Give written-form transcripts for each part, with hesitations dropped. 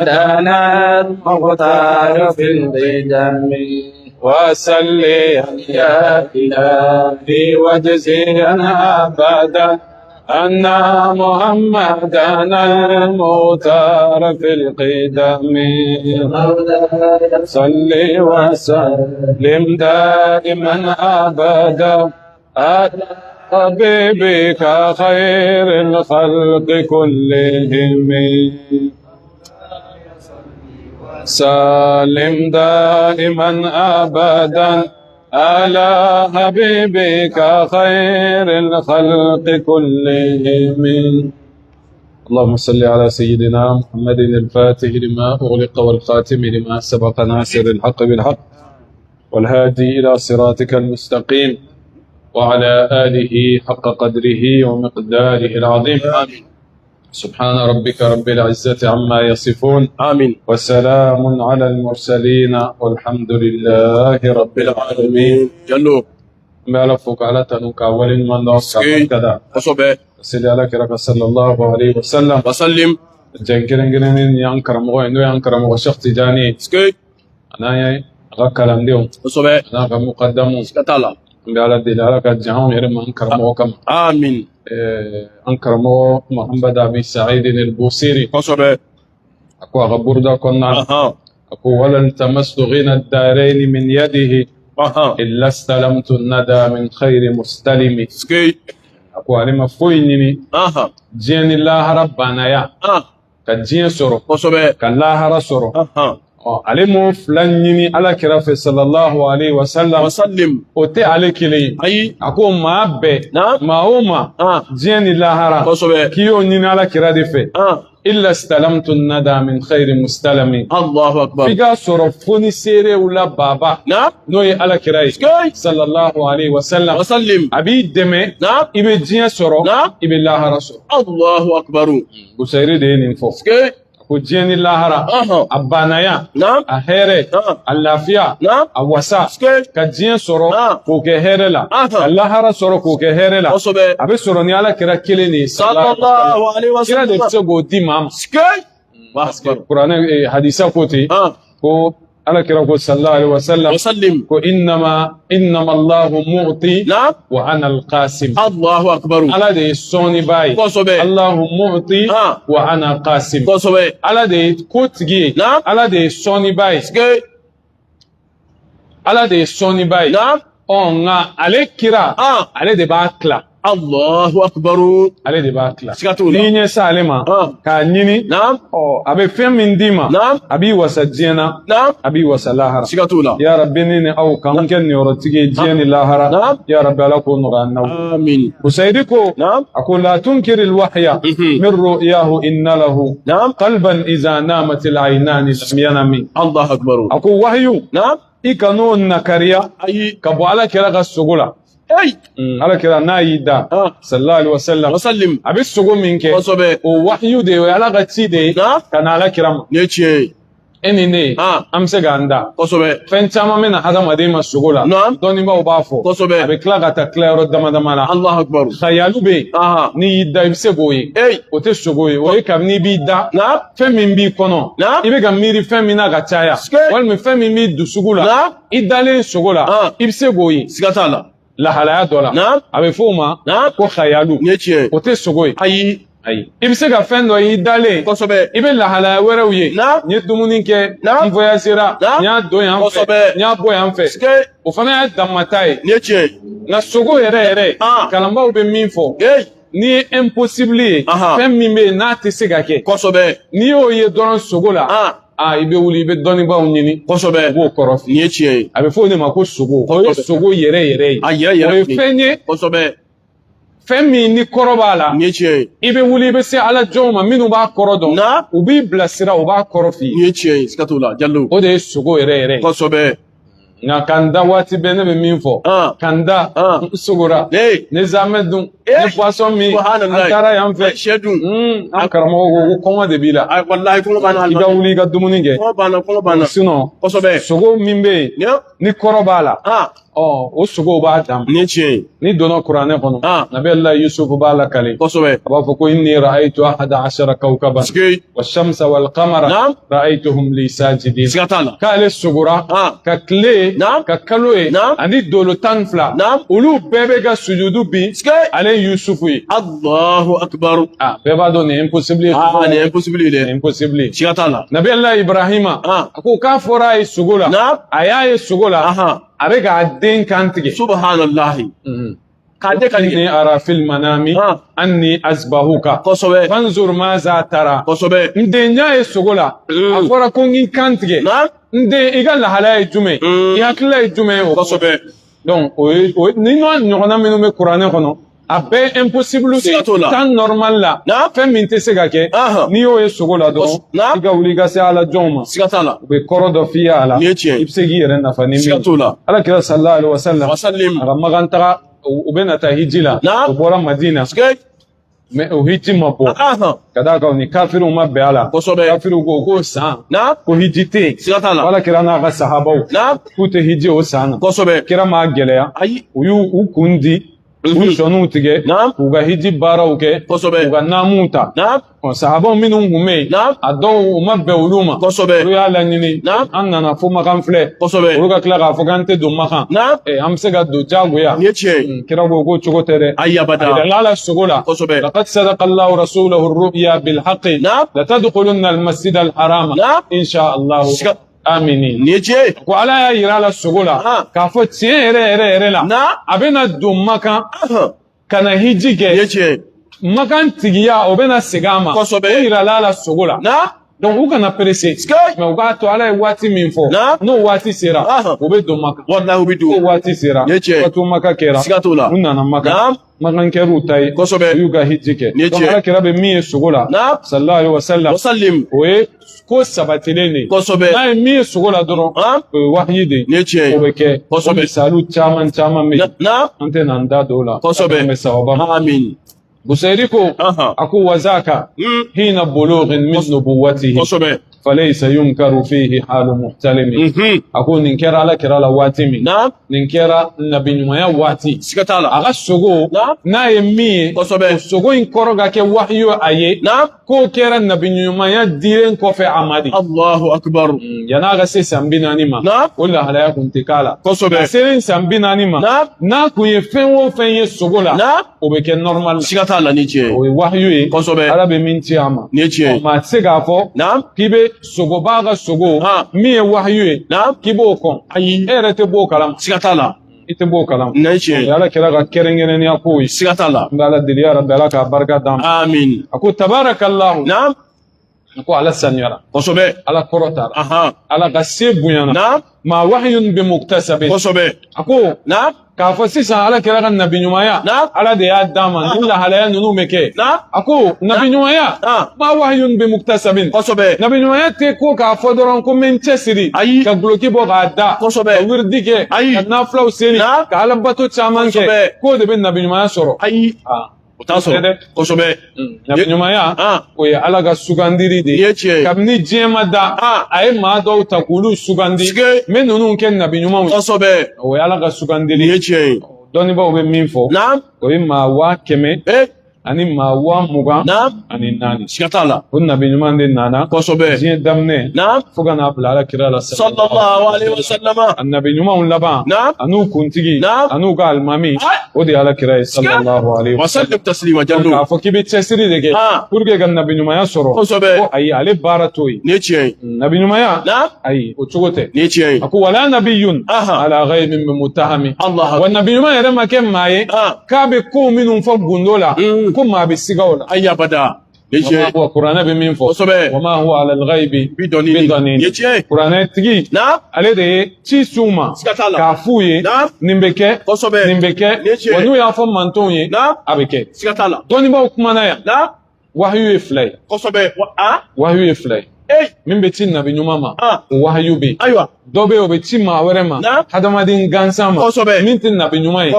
محمدنا المختار في القدم. وسليا يا إلهي واجزيا أبدا أن محمدنا المختار في القدم. مولاي صل وسلم دائما أبدا على حبيبك خير الخلق كلهم. سلم دائما أبدا على حبيبك خير الخلق كلهم. اللهم صل على سيدنا محمد الفاتح لما أغلق والخاتم لما سبق ناصر الحق بالحق والهادي إلى صراطك المستقيم وعلى آله حق قدره ومقداره العظيم. آمين. سبحان ربك رب العزة عما يصفون. آمين. وسلام على المرسلين والحمد لله رب العالمين. Jalo. N bɛ Ala fo k'Ala tanu k'a waleɲuman dɔn k'a barika da. Kosɛbɛ. Seli Ala kira kan sallallahu alaihi wasallam. Wasallim. Jɛn kɛrɛnkɛrɛnnen ni y'an karamɔgɔ ye, n'o y'an karamɔgɔ Cheikh Tijani ye. Ske. A n'an ye a ka kalandenw Kosɛbɛ. a n'a ka mukadamu. Siga t'a la. An bɛ Ala deli, Ala ka jan anw yɛrɛ ma an karamɔgɔ kama. Amin. An karamɔgɔ Muhammad Abi Sa'id al-Busiri Kosɛbɛ. a ko a ka buruda kɔnɔna na, a ko wala tamastu ghina ad-darain min yadihi illa stalamtu an-nada min khayri mustalimi. Ske. A ko ale ma foyi ɲini diɲɛ ni lahara banaya, ka diɲɛ sɔrɔ Kosɛbɛ. ka lahara sɔrɔ. Ɔ, ale m'o fila ɲini Ala kira fɛ sallallahu alaihi wa sallam. Wasallim. O tɛ ale kelen ye. Ayi. A ko maa bɛɛ, maa o maa, diɲɛ ni lahara, Kosɛbɛ. k'i y'o ɲini Ala kira de fɛ, illa stalamtu nada min khayri mustalami. Allahu akbar. F'i k'a sɔrɔ fo ni seerew la baba, n'o ye Ala kira ye Ske. sallallahu alaihi wa sallam, Wasallim. a b'i dɛmɛ, i bɛ diɲɛ sɔrɔ, i bɛ lahara sɔrɔ. Allahu akbar. Busayiri de ye nin fɔ. Ske. A ko diɲɛ ni lahara, a banaya, a hɛrɛ, a lafiya, a wasa, Ske. ka diɲɛ sɔrɔ k'o kɛ hɛrɛ la, ka lahara sɔrɔ k'o kɛ hɛrɛ la, Kosɛbɛ. a bɛ sɔrɔ ni Ala kira kelen de ye Sallallahu alaihi wa Kira de bɛ sallam. se k'o di maa ma. Ske. Parce que kuranɛ hadisa ko ten ko Ala kira ko sallallahu alaihi wa sallam Wasallim. ko innama Allahu mu'ti wa ana al-qasim. Allahu akbar. Ala de ye sɔnnibaa ye. Kosɛbɛ. Allahu mu'ti wa ana qasim. Kosɛbɛ. Ala de ye kotigi ye. Ala de ye sɔnnibaa ye. Ske. Ala de ye sɔnnibaa ye. Ɔ, nka ale kira, ale de b'a tila. Allahu akbar. Ale de b'a tila. Siga t'o la. N'i ɲɛ s'ale ma k'a ɲini, ɔ, a bɛ fɛn min d'i ma, a b'i wasa diɲɛ na, a b'i wasa lahara. Siga t'o la. Ya Rabbi, ne ni aw k'an kɛ niyɔrɔtigi ye diɲɛ ni lahara. Ya Rabbi, Ala k'o nɔgɔya an n'aw. Amin. Busayiri ko, a ko la tunkiri alwahya min ru'yahu inna lahu qalban iza namat al-aynani lam yanami. Allahu akbar. A ko wahyu, i kan'o nakariya Ayi. ka bɔ Ala kira ka sogo la. Hey. Ala kira n'a y'i da sallallahu alaihi wasallam, Wasallim. a bɛ sogo min kɛ, Kosɛbɛ. o wahyu de ye, o ye Ala ka ci de ye ka na Ala kira ma. Nin ye tiɲɛ ye. E ni ne, an bɛ se k'an da. Kosɛbɛ. Fɛn caman bɛ na hadamaden ma sogo la. Dɔnnibaaw b'a fɔ. Kosɛbɛ. A bɛ tila ka taa tilayɔrɔ dama dama la. Allahu akbar. Khayalu bɛ yen. N'i y'i da, i bɛ se k'o ye. Hey. O tɛ sogo ye. O ye kabini i b'i da. Fɛn min b'i kɔnɔ, i bɛ ka miiri fɛn min na ka caya. Ske. Walima fɛn min b'i dusukun la. I dalen sogo la, i bɛ se k'o ye. Siga t'a la. Lahalaya dɔ la. A bɛ f'o ma ko khayalu. Nin ye tiɲɛ ye. O tɛ sogo ye. Ayi. Ayi. I bɛ se ka fɛn dɔ ye i dalen. Kosɛbɛ. I bɛ lahalaya wɛrɛw ye. N ye dumuni kɛ, n voyagera, n y'a don yan fɛ, Kosɛbɛ. n y'a bɔ yan fɛ. Ske. O fana y'a damata ye. Nin ye tiɲɛ ye. Nka sogo yɛrɛ yɛrɛ, kalanbaaw bɛ min fɔ, Hey. n'i ye impossible ye, fɛn min bɛ yen n'a tɛ se ka kɛ, Kosɛbɛ. n'i y'o ye dɔrɔn sogo la, i bɛ wuli, i bɛ dɔnnibaaw ɲini, Kosɛbɛ. u b'o kɔrɔ f'i Nin ye. ye tiɲɛ ye. A bɛ fɔ o de ma ko sogo. O ye Kosɛbɛ. sogo yɛrɛ yɛrɛ ye. A yɛrɛ yɛrɛ. O ye fɛn ye, Kosɛbɛ. fɛn min ni kɔrɔ b'a la, Nin ye tiɲɛ ye. i bɛ wuli, i bɛ se Ala jɔnw ma minnu b'a kɔrɔ dɔn, u b'i bilasira, u b'a kɔrɔ f'i ye. Nin ye tiɲɛ ye. Siga t'o la. Jalo. O de ye sogo yɛrɛ yɛrɛ ye. Kosɛbɛ. Nka k'an da waati bɛɛ, ne bɛ min fɔ, k'an da, n sogora, Hey. ne zamɛ dun, ne poisson min, Subhanallah. an taara yan fɛ. Sɛ dun. An karamɔgɔ ko ko kɔngɔ de b'i la. Ayi, wallahi kɔngɔ banna. I ka wuli i ka dumuni kɛ. Kɔngɔ banna, kɔngɔ banna. Sinon, Kosɛbɛ. sogo min bɛ yen Nin Ni kɔrɔ b'a la, ɔ o sogow b'a dan ma. Nin ye tiɲɛ ye. N'i donna kuranɛ kɔnɔ, nabi Allah Yusufu b'a lakale. A b'a fɔ ko inni ra'aytu ahada ashara kawkaban washamsa wal qamara ra'aytuhum li sajidin. Siga t'a la. K'ale sogora ka tile ka kalo ye ani dolo 12, olu bɛɛ bɛ ka sujudu bin ale Yusufu ye. Allahu akbar. Ah, bɛɛ b'a dɔn nin ye impossible ye. Ah, nin ye impossible ye dɛ. Impossible ye. Siga t'a la. Nabi Allah Ibrahima, a ko k'a fɔra a ye sogo la, a y'a ye sogo la, a bɛ k'a den kan tigɛ. Subhanallahi. K'a den kan tigɛ. Inni ara fil manami anni azbahuka. Fanzur maza tara. N den, n y'a ye sogo la. A fɔra ko n k'i kan tigɛ. N den, i ka lahalaya ye jumɛn ye? I hakilila ye jumɛn ye o? Donc o ye o ni n'o ɲɔgɔnna minnu bɛ kuranɛ kɔnɔ, a bɛɛ ye impossible de Siga t'o la. Temps normal la, fɛn min tɛ se ka kɛ, n'i y'o ye sogo la dɔrɔn, i ka wuli i ka se ala jɔnw ma. Siga t'a la. U bɛ kɔrɔ dɔ f'i ye a la. Nin ye tiɲɛ ye. I bɛ se k'i yɛrɛ nafa ni min Siga ye. t'o la. Ala kira sallallahu alaihi wa sallam, Wasallim. a ka makan taga, u bɛ na taa hiji la. U bɔra Madina, mais o hiji ma bɔ ka d'a kan u ni kafiriw ma bɛn a la. Kafiriw ko k'o san ko hiji tɛ yen. Siga t'a la. Ala kira n'a ka sahabaw k'u tɛ hiji o san na. Kira m'a gɛlɛya. Ayi. U y'u u kun di, u sɔnniw tigɛ, k'u ka hiji baaraw kɛ, k'u ka naamuw ta. Ɔ sahabaw minnu tun bɛ yen, a dɔw u ma bɛn olu ma. Olu y'a laɲini, an nana fo Makan filɛ, olu ka tila k'a fɔ k'an tɛ don Makan. An bɛ se ka don diyagoya. Nin ye tiɲɛ ye. Kira ko k'o cogo tɛ dɛ. Ayi, abada. A yirala la sogo la. Laqad sadaqa Allahu rasulahu ar-ru'ya bil haqqi latadkhulunna al-masjida al-harama insha Allahu aminin. Nin ye tiɲɛ ye. Ko Ala y'a yira la sogo la k'a fɔ tiɲɛ yɛrɛ yɛrɛ yɛrɛ la, a bɛna don Makan ka na hiji Nin ye kɛ. tiɲɛ ye. Makan tigiya, o bɛna segin a ma. O yirala la sogo la. Donc u kana pressé, mais u k'a to Ala ye waati min fɔ, n'o waati sera, u bɛ don Makan. Wallahi, u bɛ N'o don. waati sera, Nin ye tiɲɛ ye. Fatu Maka kɛra. Siga t'o la. U nana Makan. Makan kɛr'u ta ye. U y'u ka hiji kɛ. Nin ye Donc tiɲɛ ye. Ala kira bɛ min ye sogo la, sallallahu alaihi wa sallam, Wasallim. o ye ko sabatilen de ye. N'a ye min ye sogo la dɔrɔn, o ye wahiyi de ye. Nin ye tiɲɛ ye. O bɛ kɛ. O misaliw caman caman bɛ yen. An tɛ n'an da don o la. An bɛ sababa ma. Amin. Busayiri ko, a ko wazaka hina bulughin min nubuwatihi falaysa yunkaru fihi halu muhtalimi. A ko nin kɛra Ala kira la waati min, nin kɛra nabi ɲumanya waati. Siga t'a la. A ka sogo, n'a ye min ye, o sogo in kɔrɔ ka kɛ wahiyu a ye, k'o kɛra nabi ɲumanya dilen kɔfɛ a ma de. Allahu akbar. Yan'a ka se san 40 ma, o lahalaya kun tɛ k'a la. A selen san 40 ma, n'a kun ye fɛn o fɛn ye sogo la, o bɛ kɛ normal la. Siga t'a la, ni tiɲɛ ye. O ye wahiyu ye. Ala bɛ min ci a ma. Nin ye tiɲɛ ye. Maa tɛ se k'a fɔ k'i bɛ sogoba ka sogo min ye wahiyu ye, k'i b'o kɔn. Ayi. E yɛrɛ tɛ b'o kalama. Siga t'a la. I tɛ b'o kalama. Nin ye tiɲɛ ye. O ye Ala kira ka kɛrɛnkɛrɛnnenya kow ye. Siga t'a la. N bɛ Ala deli, ya Rabbi, Ala k'a barika d'an ma. Amin. A ko tabarakallahu. A ko Ala sanuyara. Ala kɔrɔtara. Ala ka se bonyana. Maa wahiyun bi muktasabin. A ko k'a fɔ sisan Ala kira ka nabi ɲumanya, Ala de y'a d'a ma, nin lahalaya ninnu bɛ kɛ. A ko nabi ɲumanya, maa wahiyun bi muktasabin. Nabi ɲumanya tɛ ko k'a fɔ dɔrɔn ko n bɛ n cɛsiri, Ayi. ka guloki bɔ k'a da, ka wiridi kɛ, Ayi. ka nafilaw seli, ka ala bato caman kɛ, k'o de bɛ nabi ɲumanya sɔrɔ. Ayi. O t'a sɔrɔ. Nabi ɲumanya, o ye Ala ka sugandili de Nin ye. ye tiɲɛ ye. Kabini diɲɛ ma da, a ye maa dɔw ta k'olu sugandi, n bɛ ninnu kɛ nabi ɲumanw ye. O ye Ala ka sugandili Nin ye. ye tiɲɛ ye. Dɔnnibaaw bɛ min fɔ, o ye maa 100,000 ani maa 20,000 ani naani. Siga t'a la. O nabi ɲuman de nana diɲɛ daminɛ fo ka n'a bila Ala kira la Sallallahu alaihi wa sallama. A nabi ɲumanw laban, an'u kuntigi, an'u ka alimami, o de ye Ala kira ye sallallahu alaihi wa Wasallim taslima sallam. Jallo. K'a fɔ k'i bɛ cɛsiri de kɛ pour que ka nabi ɲumanya sɔrɔ, ko ayi, ale baara t'o ye. Nin ye tiɲɛ ye. Nabi ɲumanya, ayi, o cogo tɛ. Nin ye tiɲɛ ye. A ko wala nabiyun ala ghaybin bi muttahami. Wa nabi ɲuman yɛrɛ ma kɛ maa ye k'a bɛ ko minnu fɔ gundo la, ko maa bɛ siga o la. Ayi, abada. Nin ye tiɲɛ ye. Wa kuranɛ bɛ min fɔ, wa ma huwa ala al-ghaybi Bi dɔnni. bidanin. Nin ye tiɲɛ ye. Kuranɛ tigi, ale de ye ci s'u ma Siga t'a la. k'a f'u ye nin bɛ kɛ, nin bɛ kɛ. Nin ye tiɲɛ ye. Wa n'u y'a fɔ mantonw ye, a bɛ kɛ. Siga t'a la. Dɔnnibaaw kumana yan, wahiyu ye fila ye. Wahiyu ye fila ye. Min bɛ ci nabi ɲuman ma, o wahiyu bɛ yen. Dɔ bɛ yen, o bɛ ci maa wɛrɛ ma, hadamaden gansan ma, min tɛ nabi ɲuman ye.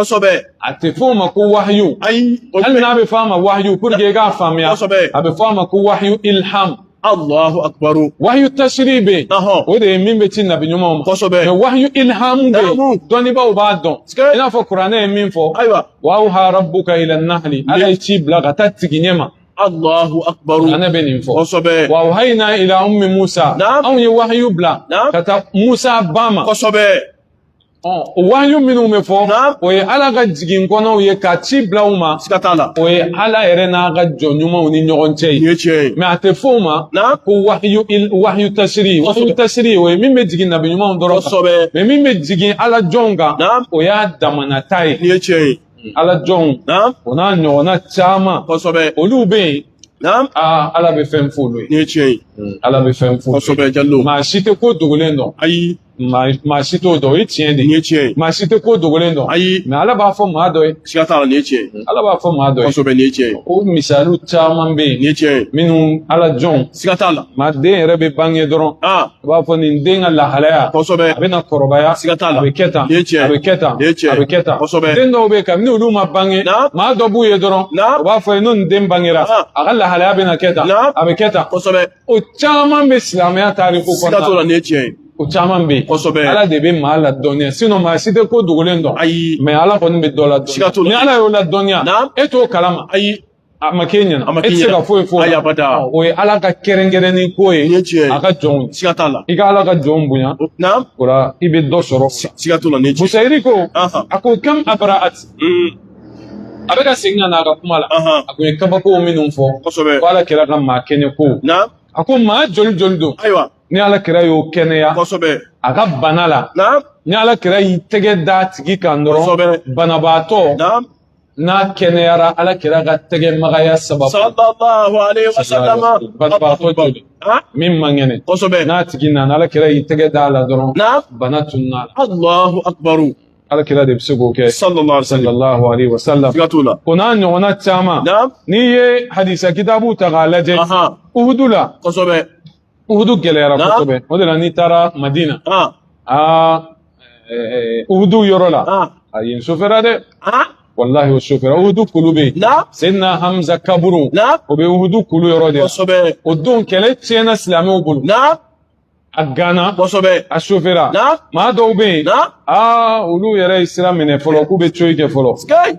A tɛ fɔ o ma ko wahiyu. Ayi. Hali n'a bɛ fɔ a ma wahiyu, pour que i k'a faamuya, a bɛ fɔ a ma ko wahiyu ilham. Allahu akbar. Wahiyu tashiri bɛ yen, o de ye min bɛ ci nabi ɲumanw ma. Kosɛbɛ. Mais wahiyu ilhamu bɛ yen, dɔnnibaaw b'a dɔn. I n'a fɔ kuranɛ ye min fɔ. Ayiwa. Wa awha rabbuka ila nahli, Ala ye ci bila ka taa tigiɲɛ ma. Allahu akbar. Kuranɛ bɛ nin fɔ. Kosɛbɛ. Wa awhayna ila ummi Musa. Naam. Anw ye wahiyu bila Naam. ka taa Musa ba ma. Kosɛbɛ. O wahiyu minnu bɛ fɔ, Naam. o ye Ala ka jigin kɔnɔw ye ka ci bila u ma. Siga t'a la. O ye Ala yɛrɛ n'a ka jɔn ɲumanw ni ɲɔgɔn cɛ Nin ye. ye tiɲɛ ye. Mais a tɛ fɔ o ma Naam. ko wahiyu tasiri. Wahiyu tasiri, o ye min bɛ jigin nabi ɲumanw dɔrɔn kan. Kosɛbɛ. Mais min bɛ jigin Ala jɔnw kan, Naam. o y'a damanata ye. Nin ye tiɲɛ ye. Ala jɔnw, Naam. o n'a ɲɔgɔnna caman, Kosɛbɛ. olu bɛ yen. Naam. Aa, Ala bɛ fɛn f'olu ye. Nin ye tiɲɛ ye. Ala bɛ fɛn f'olu ye. Kosɛbɛ, Jalo. Maa si tɛ ko dogolen dɔn. Ayi. Maa si t'o dɔn, o ye tiɲɛ de Nin ye. ye tiɲɛ ye. Maa si tɛ ko dogolen dɔn. Ayi. Mais Ala b'a fɔ maa dɔ ye. Siga t'a la, nin ye tiɲɛ ye. Ala b'a fɔ maa dɔ ye. Kosɛbɛ, nin ye tiɲɛ ye. O misaliw caman bɛ Nin yen ye tiɲɛ ye. minnu Ala jɔnw, Siga t'a la. maa den yɛrɛ bɛ bange dɔrɔn, Ah. i b'a fɔ nin den ka lahalaya, Kosɛbɛ. a bɛna kɔrɔbaya, Siga t'a la. a bɛ kɛ tan, Nin ye tiɲɛ ye. a bɛ kɛ tan, Nin ye tiɲɛ ye. a bɛ kɛ tan. Kosɛbɛ. Den dɔw bɛ yen, kabini olu ma bange, Naam. maa dɔ b'u ye dɔrɔn, Naam. o b'a fɔ ye n'o nin den bangera, Ah. a ka lahalaya bɛna kɛ tan, Naam. a bɛ kɛ tan. Kosɛbɛ. O caman bɛ silamɛya tariku Siga t'o kɔnɔna la, nin ye tiɲɛ ye. o caman bɛ yen. Kosɛbɛ. Ala de bɛ maa ladɔnniya, sinon maa si tɛ ko dogolen dɔn. Ayi. Mais Ala kɔni bɛ dɔ Siga t'o ladɔnniya. la. Ni Ala y'o ladɔnniya, Naam. e t'o kalama. Ayi. A ma k'e ɲɛna, A ma e k'i tɛ se ɲɛna. ka foyi fɔ o Ayi, la. abada. O ye Ala ka kɛrɛnkɛrɛnni ko ye Nin ye tiɲɛ ye. a ka jɔnw ye. Siga t'a la. I ka Ala ka jɔnw bonya, Naam. o la i bɛ dɔ sɔrɔ o la. Siga t'o la, nin ye tiɲɛ ye. Busayiri ko, Ahan. a ko kam abra'at, a bɛ ka segin ka na a ka kuma la. Ahan. A kun ye kabako minnu fɔ, Kosɛbɛ. ko Ala kɛra ka maa kɛnɛ ko. Naam. A ko maa joli joli don Ayiwa. ni Ala kɛra y'o kɛnɛya Kosɛbɛ. a ka bana la. Naam. Ni Ala kɛra y'i tɛgɛ da a tigi kan dɔrɔn, Kosɛbɛ. banabaatɔ Naam. n'a kɛnɛyara, Ala kɛra ka tɛgɛ magaya sababu. Sallallahu alayhi wa sallam. Banabaatɔ joli Ah. min man kɛnɛ, Kosɛbɛ. n'a tigi nana, Ala kɛra y'i tɛgɛ da a la dɔrɔn, Naam. bana tununa a la. Allahu akbar. Ala kɛra de bɛ se k'o kɛ. Sallallahu alayhi wa sallam. Sallallahu alayhi wa sallam. Siga t'o la. O n'a ɲɔgɔnna caman. Naam. N'i ye hadisa kitabu ta k'a lajɛ, Ahan. Uhudu la, Kosɛbɛ. Uhudu gɛlɛyara Naam. kosɛbɛ. O de la n'i taara Madina, Ah. aa, Uhudu yɔrɔ la, Ah. a yen sofɛra dɛ. Ah. Wallahi, o sofɛra. Uhudu kulu bɛ yen. Naam. Seydina Hamza kaburu, Naam. o bɛ Uhudu kulu yɔrɔ de la. Kosɛbɛ. O don kɛlɛ tiɲɛna silamɛw bolo. Naam. A ganna, Kosɛbɛ. a sofɛra. Naam. Maa dɔw bɛ yen, Naam. aa, olu yɛrɛ ye sira minɛ fɔlɔ k'u bɛ coyi kɛ fɔlɔ. Sky.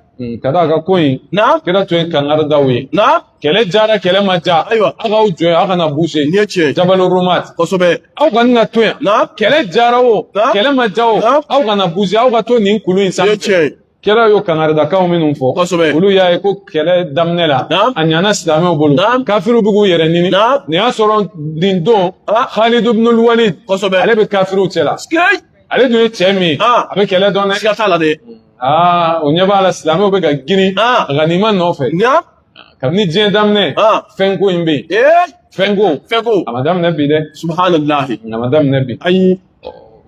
Ka d'a kan ko in, Naam. kira tun ye kangari d'aw ye. Naam. Kɛlɛ jara, kɛlɛ ma ja, Ayiwa. aw k'aw jɔ yen, aw kana bouger. Nin ye tiɲɛ ye. Jabal Rumat, Kosɛbɛ. aw kana na to yan. Naam. Kɛlɛ jara o, Naam. kɛlɛ ma ja o, Naam. aw kana bouger, aw ka to nin kulu in Nin ye sanfɛ. tiɲɛ ye. Kira y'o kangaridakanw minnu fɔ, Kosɛbɛ. olu y'a ye ko kɛlɛ daminɛ la, Naam. a ɲana silamɛw bolo, Naam. kafiriw bɛ k'u yɛrɛ ɲini. Naam. Nin y'a sɔrɔ nin don, Ah. Khalid ibn Walid, Kosɛbɛ. ale bɛ kafiriw cɛ la. Sky. Ale dun ye cɛ min ye, Ah. a bɛ kɛlɛ dɔn dɛ. Siga t'a la dɛ. Aa, o ɲɛ b'a la silamɛw bɛ ka girin Ah. ganima nɔfɛ. Naam. Kabini diɲɛ daminɛ, Ah. fɛnko in bɛ yen. Eh. Fɛnko, Fɛnko. a ma daminɛ bi dɛ. Subhanallahi. A ma daminɛ bi. Ayi.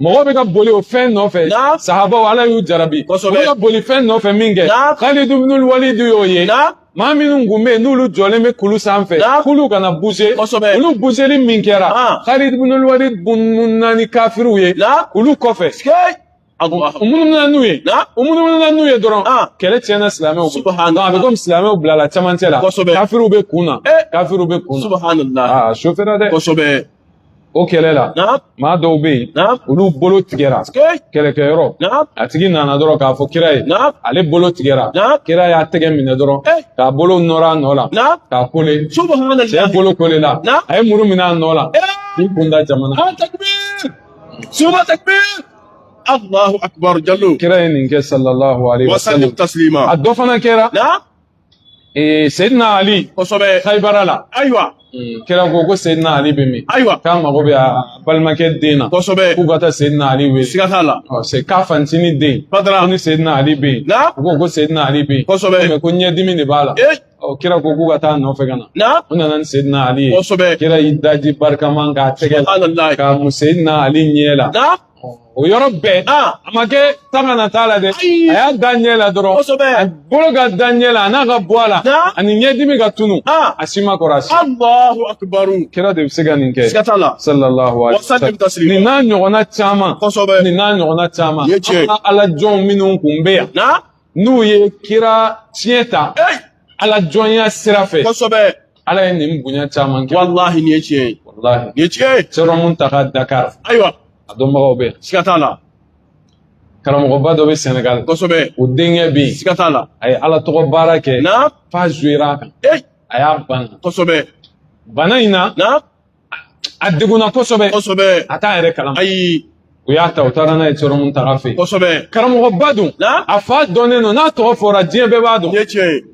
Mɔgɔw bɛ ka boli o fɛn nɔfɛ. Naam. Sahabaw, Ala y'u jarabi. Kosɛbɛ. U bɛ ka boli fɛn nɔfɛ min kɛ, Naam. Khalid ibn Walid y'o ye. Naam. Maa minnu kun bɛ yen n'olu jɔlen bɛ kulu sanfɛ, Naam. k'olu kana bouger, Kosɛbɛ. olu bougeli min kɛra, Ah. Khalid ibn Walid mununa ni kafiriw ye Naam. kulu kɔfɛ. Sky. Allah. U munumuna n'u ye, Naam. u munumuna n'u ye dɔrɔn, Ah. kɛlɛ tiɲɛna silamɛw bolo. Subhanallah. Donc a bɛ komi silamɛw bilala camancɛ la. Kosɛbɛ. Kafiriw bɛ kun na, Eh. kafiriw bɛ kun na. Subhanallah. Aa, sofɛra dɛ. Kosɛbɛ. O kɛlɛ la, Naam. maa dɔw bɛ yen, Naam. olu bolo tigɛra Sky. kɛlɛkɛyɔrɔ. Naam. A tigi nana dɔrɔn k'a fɔ kira ye, Naam. ale bolo tigɛra. Naam. Kira y'a tɛgɛ minɛ dɔrɔn Eh. k'a bolo nɔrɔ a nɔ la, Naam. k'a kole. Cɛ Subhanallah. bolo kole la, Naam. a ye muru minɛ a nɔ la Eh. k'i kun da jamana. Ah, takbir. Suma takbir. Allahu akbar, Jallo. Kira ye nin kɛ, sallallahu alaihi Wa wa sallim sallam. taslima. A dɔ fana kɛra Naam. Seydina Ali, Kosɛbɛ. Khaybara la. Ayiwa. Kira ko ko Seydina Ali bɛ min? Ayiwa. K'a mago bɛ a balimakɛ den na, Kosɛbɛ. k'u ka taa Seydina Ali wele. Siga t'a la. Ɔ, c'est k'a fantinin den. Badara. Ko ni Seydina Ali bɛ yen. Naam. U ko ko Seydina Ali bɛ yen. Kosɛbɛ. Mais ko ɲɛdimi de b'a la. Eh. Ɔ, kira ko k'u ka taa a nɔfɛ ka na. Naam. U nana ni Seydina Ali ye. Kosɛbɛ. Kira y'i daji barikama k'a tɛgɛ la, Subhanallah. k'a mu Seydina Ali ɲɛ la. Naam. O yɔrɔ bɛɛ, Ah. a ma kɛ tan ka na t'a la dɛ. Ayi. A y'a da ɲɛ la dɔrɔn, Kosɛbɛ. a bolo ka da ɲɛ la, a n'a ka bɔ a la, Naam. ani ɲɛdimi ka tunu, Ah. a si ma kɔrɔ a si. Allahu akbar. Kira de bɛ se ka nin kɛ, Siga t'a la. sallallahu Wa alaihi wa sallim sallam. taslima. Nin n'a ɲɔgɔnna caman, Kosɛbɛ. nin n'a ɲɔgɔnna caman. Nin ye tiɲɛ ye. An ka ala jɔnw minnu kun bɛ yan, Naam. n'u ye kira tiɲɛ ta Eh. ala jɔnya sira fɛ, Kosɛbɛ. Ala ye nin bonya caman kɛ. Walahi, nin ye tiɲɛ ye. Walahi. Nin ye tiɲɛ ye. Thierno Mountaga Dakar. Ayiwa. A dɔnbagaw bɛ yen. Siga t'a la. Karamɔgɔba dɔ bɛ Senegal. Kosɛbɛ. O denkɛ bɛ yen. Siga t'a la. A ye Ala tɔgɔ baara kɛ. Naam. F'a jouera a kan. Eh. A y'a bana. Kosɛbɛ. Bana in na. Naam. A degunna kosɛbɛ. Kosɛbɛ. A t'a yɛrɛ kalama. Ayi. U y'a ta, u taara n'a ye Thierno Mountaga fɛ yen. Kosɛbɛ. Karamɔgɔba don. Naam. A fa dɔnnen don, n'a tɔgɔ fɔra diɲɛ bɛɛ b'a dɔn. Nin ye tiɲɛ ye.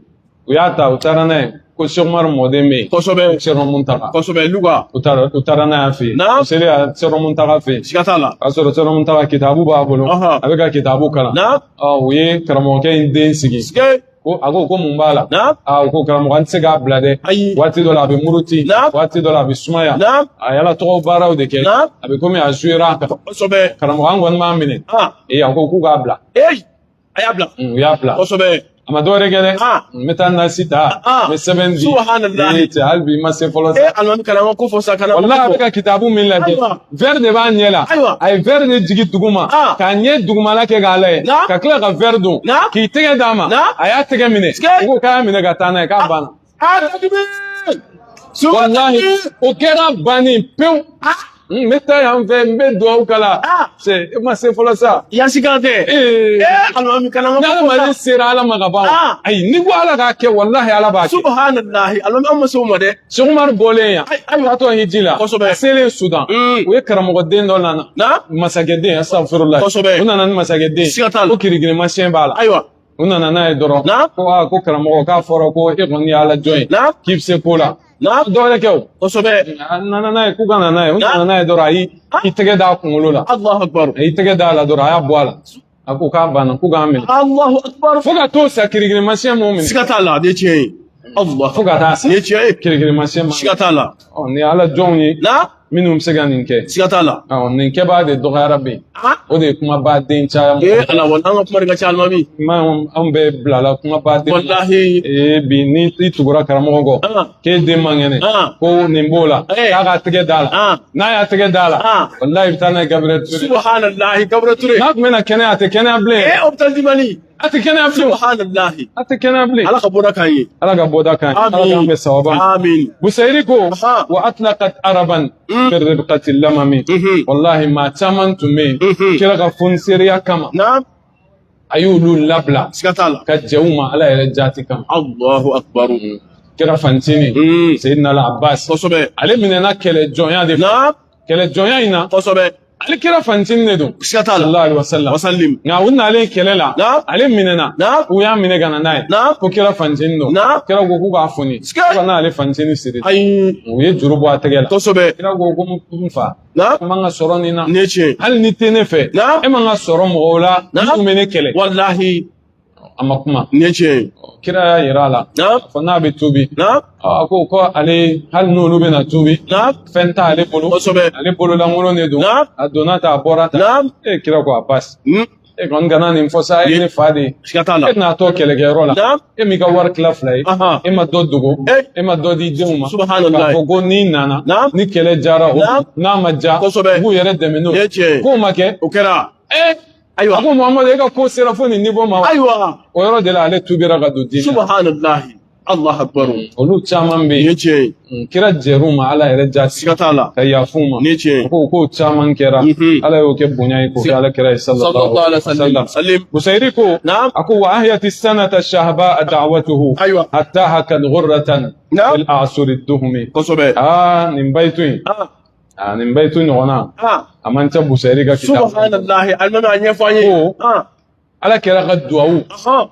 U y'a ta, u taara n'a ye ko Cheikh Umar mɔden bɛ yen. Kosɛbɛ. Thierno Mountaga. Kosɛbɛ, Louga. U taara n'a y'a fɛ yen. Naam. U selen a Thierno Mountaga fɛ yen. Siga t'a la. O y'a sɔrɔ Thierno Mountaga kitabu b'a bolo. A bɛ ka kitabu kalan. Naam. Ɔ, u ye karamɔgɔkɛ in den sigi. Siga. Ko a ko mun b'a la? Naam. Aa, u ko karamɔgɔ, an tɛ se k'a bila dɛ. Ayi. Waati dɔ la a bɛ muruti. Naam. Waati dɔ la a bɛ sumaya. Naam. A ye Ala tɔgɔ baaraw de kɛ. Naam. A bɛ komi a jouera a kan. Kosɛbɛ. Karamɔgɔ, an kɔni b'a minɛ. Ah. Ee, a ko k'u k'a bila. Eh. A y'a bila. U y'a bila. Kosɛbɛ. A ma dɔwɛrɛ kɛ dɛ. Ah. N bɛ taa nasi ta. Ah. N bɛ sɛbɛn di. Subhanallah. Ee cɛ, hali bi i ma se fɔlɔ sa. Eh, alimami, kana an ka ko fɔ sa, kana an ka Walahi, a ko bɛ fɔ. ka kitabu min lajɛ. Ayiwa. Verre de b'a ɲɛ la. Ayiwa. A ye verre de jigin duguma. Ah. K'a ɲɛ dugumala kɛ k'a lajɛ. Naam. Ka tila ka verre don. Naam. K'i tɛgɛ d'a ma. Naam. A y'a tɛgɛ minɛ. Sikɛ. U ko k'a y'a minɛ ka taa n'a ye, k'a banna. Ah, takbir. Walahi, o kɛra bannen pewu. N bɛ taa yan fɛ, n bɛ dugawu kala. Ah. Cɛ, e ma se fɔlɔ sa. Yansi kan tɛ. Ee. Eh, alimami, kana an Ni ka ko fɔ adamaden sa. sera Ala ma ka ban. Ah. Ayi, n'i ko Ala k'a kɛ, walahi Ala b'a kɛ. Subhanallah. Alimami, an ma se o ma dɛ. Cheikh Umar bɔlen yan. Ayiwa. Taatɔ hiji la. Kosɛbɛ. A selen Sudan. U ye karamɔgɔden dɔ nana. Naam. Masakɛden, astaghfirullah. Kosɛbɛ. U nana ni masakɛden. Siga t'a la. Ko kirikirimasiyɛn b'a la. Ayiwa. U nana n'a ye dɔrɔn. Naam. Ko aa, ko karamɔgɔ, k'a fɔra ko e kɔni ye Ala jɔn ye. Naam. K'i bɛ se ko la. Naam. Dɔ wɛrɛ kɛ o. Kosɛbɛ. A nana n'a ye, k'u ka na n'a ye. U Naam. nana n'a ye dɔrɔn, a y'i i tɛgɛ d'a kunkolo la. Allahu akbar. A y'i tɛgɛ d'a la dɔrɔn, a y'a bɔ a la. A ko k'a banna, k'u k'a minɛ. Allahu akbar. Fo ka t'o sa, kirikirimasiyɛn m'o minɛ. Siga t'a la, nin ye tiɲɛ ye. Allah. Fo ka taa sa. Nin ye tiɲɛ ye. Kirikirimasiyɛn ma. Siga t'a la. Ɔ, nin ye Ala jɔnw ye Naam. minnu bɛ se ka nin kɛ. Siga t'a la. Ɔ, nin kɛbaa de dɔgɔyara bi. Ah. O de ye kumaba den caya. Eh, ala wal an ka kuma de ka ca, alimami. Ma anw bɛɛ bilala kumaba den. Wallahi. Ee, bi ni i tugura karamɔgɔ kɔ. Ah. K'e den man kɛnɛ. Ah. Ko nin b'o la. Eh. K'a k'a tɛgɛ d'a la. Ah. N'a y'a tɛgɛ d'a la. Ah. Walahi, i bɛ taa n'a ye Gabriel Touré. Subhanallah, Gabriel Touré. N'a tun bɛna kɛnɛya, a tɛ kɛnɛya bilen. Eh, hôpital du Mali. A tɛ kɛnɛya bilen. Subhanallah. A tɛ kɛnɛya bilen. Ala ka bɔda k'an ye. Ala ka bɔda kan ye. Ala k'an bɛn sawaba ma. Amin. Busayiri ko Aha. wa atlaqat araban fi ribqati lamami. Wallahi, maa caman tun bɛ yen. Kira ka fonisereya kama. Naam. A y'olu labila Siga t'a la. ka jɛ u ma Ala yɛrɛ jaati kama. Allahu akbar. Kira fantini Seydina Al Abbas. Kosɛbɛ. Ale minɛna kɛlɛ jɔnya de fɛ. Naam. Kɛlɛ jɔnya in na, Kosɛbɛ. ale kira fantini de don. Siga t'a la. Sallallahu alaihi wasallam. Wasallim. Nka u nalen kɛlɛ la, Naam. ale minɛna. Naam. U y'a minɛ ka na n'a ye. Naam. Ko kira fantini don. Naam. Kira ko k'u k'a foni. Siga. Ko ka n'ale fantini siri. Ayi. U ye juru bɔ a tɛgɛ la. Kosɛbɛ. Kira ko n fa. Naam. E man ka sɔrɔ nin na. Nin ye tiɲɛ ye. Hali ni tɛ ne fɛ. Naam. E man ka sɔrɔ mɔgɔw la. Naam. Minnu bɛ ne kɛlɛ. Wallahi. A ma kuma. Nin ye tiɲɛ ye. Kira y'a yira a la. Naam. A fɔ n'a bɛ tubi. Naam. A ko ale hali n'olu bɛna tubi. Naam. Fɛn t'ale bolo. Kosɛbɛ. Ale bololankolon de don. Naam. A donna tan, a bɔra tan. Naam. E kira ko a basi. E kɔni kana nin fɔ sa, e ye ne fa de ye. Siga t'a la. E natɔ kɛlɛkɛyɔrɔ la. Naam. E m'i ka wari tila fila ye. Aha. E ma dɔ dogo. Eh. E ma dɔ di denw ma. Subhanallah. K'a fɔ ko n'i nana. Naam. Ni kɛlɛ jara o. Naam. N'a ma ja. Kosɛbɛ. U b'u yɛrɛ dɛmɛ n'o Nin ye tiɲɛ ye. K'o ma kɛ. O kɛra. Ee. Ayiwa. A ko Muhamadu, e ka ko sera fo nin niveau ma wa? Ayiwa. O yɔrɔ de la ale tubira ka don diinɛ. Subhanallah. Allah akbar. Olu caman bɛ Nin ye yen. tiɲɛ ye. Kira jɛr'u ma Ala yɛrɛ jaati. Siga t'a la. Ka yaf'u ma. Nin ye tiɲɛ ye. Ko caman kɛra. Ala y'o kɛ bonya ye k'o kɛ Ala kira ye Sallallahu alaihi wasallam. Salim. Busayiri ko Naam. a ko wa ahyati sanata shahba da'watuhu Ayiwa. hatta hakat ghurratan Naam. fil a'suri duhumi. Kosɛbɛ. Aa, nin bayitu in. Ah. Aa, nin bayitu ɲɔgɔnna. Ah. A man ca Busayiri ka kitabu. Subhanallah. Alimami, a ɲɛfɔ an ye. Ko Ah. Ala kɛra ka duwawu. Ahan.